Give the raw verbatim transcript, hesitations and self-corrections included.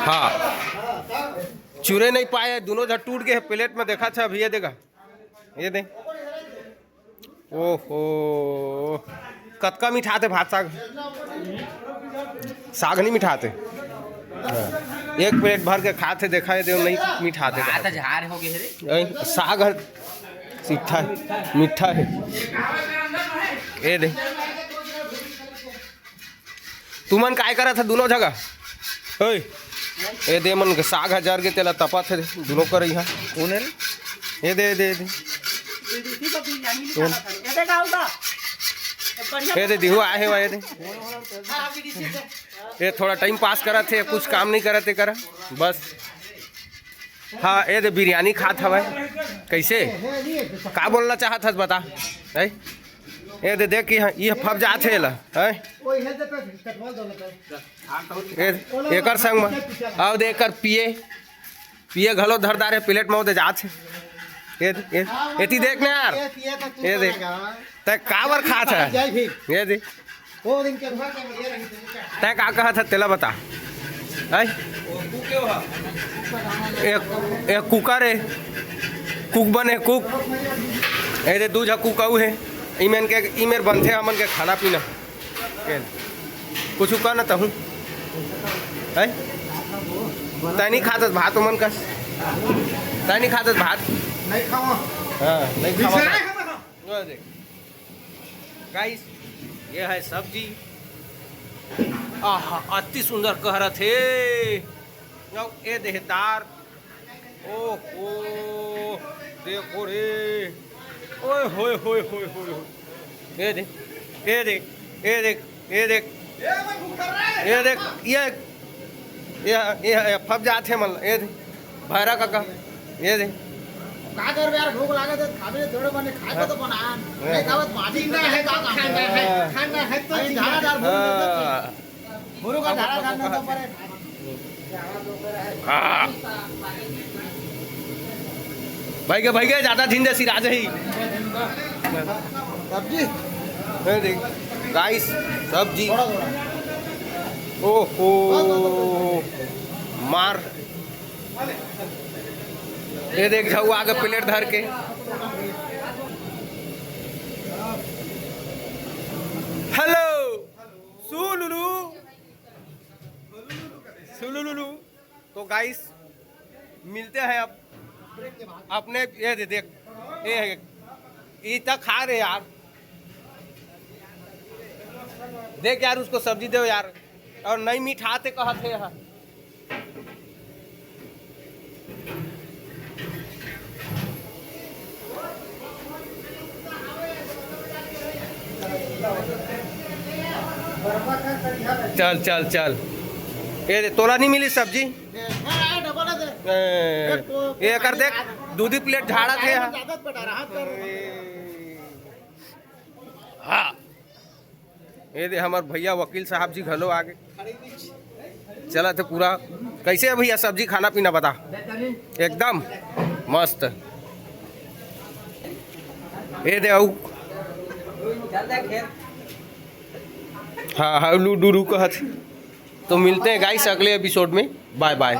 हाँ, चुरे नहीं पाए, दोनों झन टूट गए। प्लेट में देखा था अभी, ये देखा, ये दे। ओहो, कतका मिठाथे भात साग? साग नहीं मिठाथे। हाँ। एक प्लेट भर के खाथे, देखा ये दे, नहीं मिठाथे। भात झार हो गए रे। ऐ, साग ह मीठा, मीठा है। ये दे। तुमन काय करत ह दोनों जगह? ओए, ए दे मन के साग ह जर के तेला तपत हे दोनों करई ह। कौन है रे? ए दे, ए दे, ए दे। ए दे, दिहू आए हे, ए दे। ए थोड़ा टाइम पास करत हे, कुछ काम नहीं करत हे करा, बस। हाँ, ए दे बिरयानी खात हवय। कैसे? का बोलना चाहत हस बता? हैं? ए दे देख, ये, ये फब जात हे ला, हैं? ए, एकर संग में, अब दे एकर पिए, पिए घलो धर डारे प्लेट में, ओ दे जात हे। ए, ए, एती देख ना यार। ए दे, तै काबर खात है? ए दे। तै का कहत है, तेला बता। हैं? एक, एक कुकर है, कुक बने, कुक। ए दे, दू झा कुक अऊ है। इमेन के, इमेर बनथे हमन के खाना पीना। के कुछ कह ना तहूँ। हैं? तै नहीं खात भात उमन कस? तै नहीं खात भात? नहीं खावा। हाँ, नहीं खावा भात। वो देख। गाइस, ये है सब्जी। आहा, अति सुंदर कह रहा थे। ए देहदार। ओहो, देखो रे। ओए होए होए होए होए होए। ये देख, ये देख, ये देख, ये देख, ये देख, ये देख, ये, ये, ये फब जात हे मन, ये देख, भैरा काका, ये देख। का करबे यार, भूख लागे तो खाबे, थोड़े बने खाए को तो बना। नहीं खावे तो बाजी ना है, का खाना है, हाँ। खाना है तो अरे ठीक है। झाड़ा दार भूख लगे तो हाँ। गुरु का झाड़ा खाना तो पड़े। हाँ। भाई के, भाई के, ज्यादा झिंदे सिराज ही। सब्जी? ये देख, गाइस, सब्जी। थोड़ा, थोड़ा। ओहो, मार। ये देख, जाऊ आगे प्लेट धर के। हेलो, सुलुलु। सुलुलुलु। तो गाइस, मिलते हैं अब अपने, ये दे देख, ये है, ये तक खा रहे यार। देख यार, उसको सब्जी दो यार, और नहीं मीठा आते कहत है यार। चल, चल, चल। ए, तोला नहीं मिली सब्जी? ए, ए, एकर देख, दूधी प्लेट झाड़ा थे। हाँ। ये दे, हमर भैया वकील साहब जी घलो आगे। चला थे पूरा। कैसे है भैया सब्जी, खाना पीना बता? एकदम मस्त। ये दे, आऊ। हाँ, हाँ, लू डुरू कहत। तो मिलते हैं गाइस अगले एपिसोड में। बाय बाय।